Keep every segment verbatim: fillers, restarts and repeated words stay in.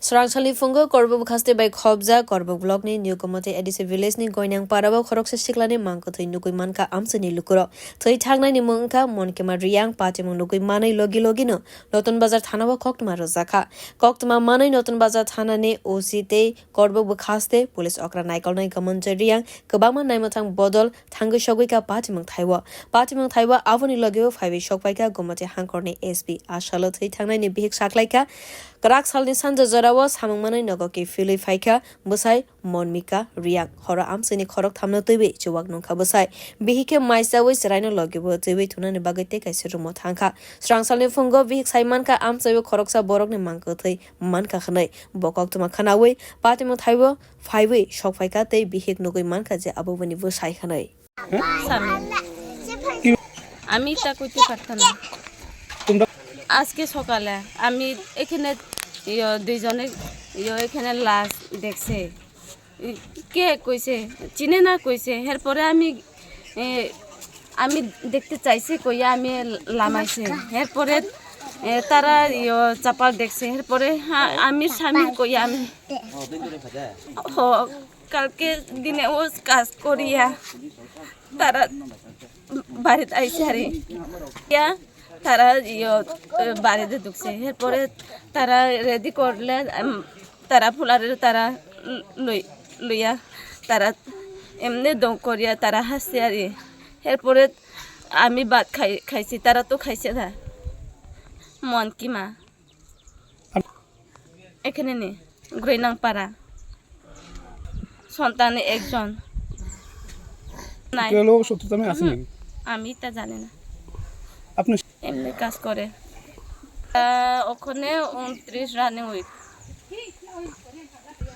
Srangsalni phungo Korbuk bwkhaste bai khobjak Korbuk blockni New Gomoti A D C village'ni Goinang parao khoroksa siklani mangkwthwi nugwi mankha amchaini lukurok. Thwi thangnaini mung wngkha Monkema Riyang, patimung nugwi manwi logi logino Notun Bazar thanao koktwma rwjakha. Koktwma manwi Notun Bazar thanani O C tei Korbuk bwkhaste police okra naikolnai Gamanjai Riyang kwbangma naimwthang bodol thangwi sogwi kha patimung thaibo. Patimung thaibo aboni logeo phaiwi sokpaikha Gomoti hangkorni S P. Asalo thwi thangnaini bihik saklaikha. Kwrak salni sanja jorao samung manwi nogo kiphilwi phaikha bwsai Monmika Riyang. Horo amchaini khorok thamno twiwi chuwak nungkha bwsai. Bihik khe maisawi chwraino logibo twiwi thunani bagwi tei kaisa room-o thangkha. Srangsalni phungo bihik sai mankha amchaiwi khoroksa borokni mangkwthwi mankha hwnwi. Bo koktwma khwnawi patimung thaibo phaiwi sokphaikha tei bihik nugwi mankha je abo bini bwsai hwnwi. স্বামী। আমি তা করতে পারতাম না। তোমরা আজকে সকালে আমি এখানে ইয়ো, দুইজনে ইয়ো, এখানে লাশ দেখছে। কে কইছে? চিনে না কইছে। এরপরে আমি, এ, আমি দেখতে চাইছি কইয়া আমি লামাইছি। এরপরে, এ, তারা ইয়ো, চাপাল দেখছে। এরপরে হা-, আমি স্বামী কইয়া আমি হ-, কালকে দিনে ও কাজ করিয়া তারা বাড়িতে আইসে আর ইয়া তারা ইয়ো বাড়িতে ঢুকছে। এরপরে তারা রেডি করলে, উম, তারা ফুলারে তারা লই-, লইয়া তারা এমনি দম করিয়া তারা হাসছে আর এরপরে আমি ভাত খাই খাইছি, তারা তো খাইছে না। মন কি মা এখানে নেই, গ্রৈনাংপাড়া। সন্তান একজন। নাই। কেউ লোক শত্রুতা মে আসে নাকি? আমি তা জানি না। আপনি এমনি কাজ করে। আহ, ওখানে ঊনত্রিশ রানিং উইক।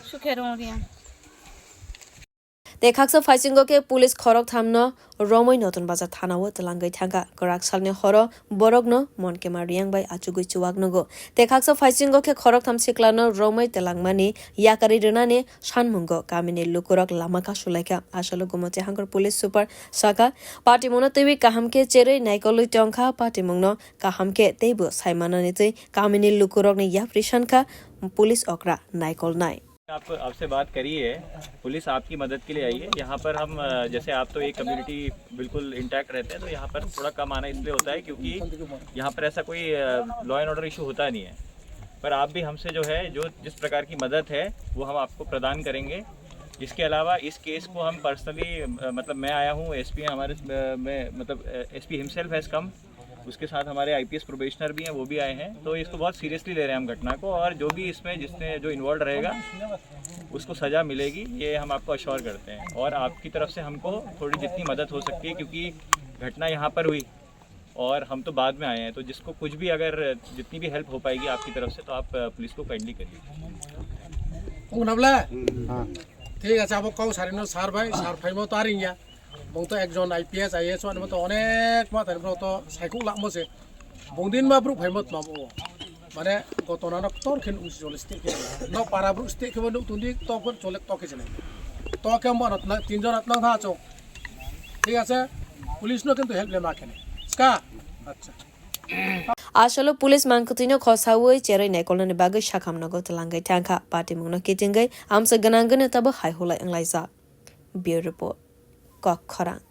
সুখের উড়িয়া। Tei khaksa phaisingo khe police khorok thamno romwi Notun Bazar thanao twlangwi thangkha. Kwrak salni horo borokno Monkema Riyang bai achugwi chuwak nugo. Tei khaksa phaisingo khe khorok tham siklano romwi twlangmani yakarwi rwnani sanmungo kamini lukurok lama kasulaikha. Asalo Gumoti Hangkor police super sakha, patimungno twiwi kaham khe cherwi naikolwi tongkha, patimungno kaham khe teibo saimanani twi kamini lukurokni yapri sankha police okra naikolnai. आपको, आपसे बात करी है, पुलिस आपकी मदद के लिए आई है। यहाँ पर हम, अ, जैसे आप तो एक कम्युनिटी बिल्कुल इंटैक्ट रहते हैं, तो यहाँ पर थोड़ा कम आना इसलिए होता है क्योंकि यहाँ पर ऐसा कोई, अ, लॉ एंड ऑर्डर इशू होता नहीं है। पर आप भी हमसे जो है, जो जिस प्रकार की मदद है, वो हम आपको प्रदान करेंगे। इसके अलावा इस केस को हम पर्सनली, अ, मतलब मैं आया हूँ, एसपी हैं हमारे, अ, में, मतलब, अ, एसपी हिमसेल्फ हैज़ कम, उसके साथ हमारे आईपीएस प्रोबेशनर भी हैं, वो भी आए हैं। तो इसको बहुत सीरियसली ले रहे हैं हम घटना को, और जो भी इसमें, जिसने, जो इन्वॉल्व रहेगा, उसको सज़ा मिलेगी, ये हम आपको अश्योर करते हैं। और आपकी तरफ से हमको थोड़ी जितनी मदद हो सकती है, क्योंकि घटना यहाँ पर हुई और हम तो बाद में आए हैं, तो जिसको कुछ भी, अगर जितनी भी हेल्प हो पाएगी आपकी तरफ से, तो आप, अ, पुलिस को काइंडली करिए। কোন নাম লা? হ্যাঁ। ঠিক আছে, abo kau sarino sar bai, sar phaimo taring ya. Bung to ekjon I P S, I A S wani to onek ma tani bro to saikuk lakmo se. Bung din ma bro phaimo tma bo. Mane gotona no ktor khen usi jole state khe. No para bro state khe bo nuk tundi to khe chole to khe jene. To khe mo na tinjon atna tha chok. ঠিক আছে? Police no kintu help le ma khene. Ska? Acha. Asalo police mangkwtwino khosawi cherwi naikolnani bagwi sakhamnogo twlangwi thangkha. Patimungno kitingwi amsa gwnangwino tabo hai hulai wnglaijak. Bureau Report, Kok Khorang.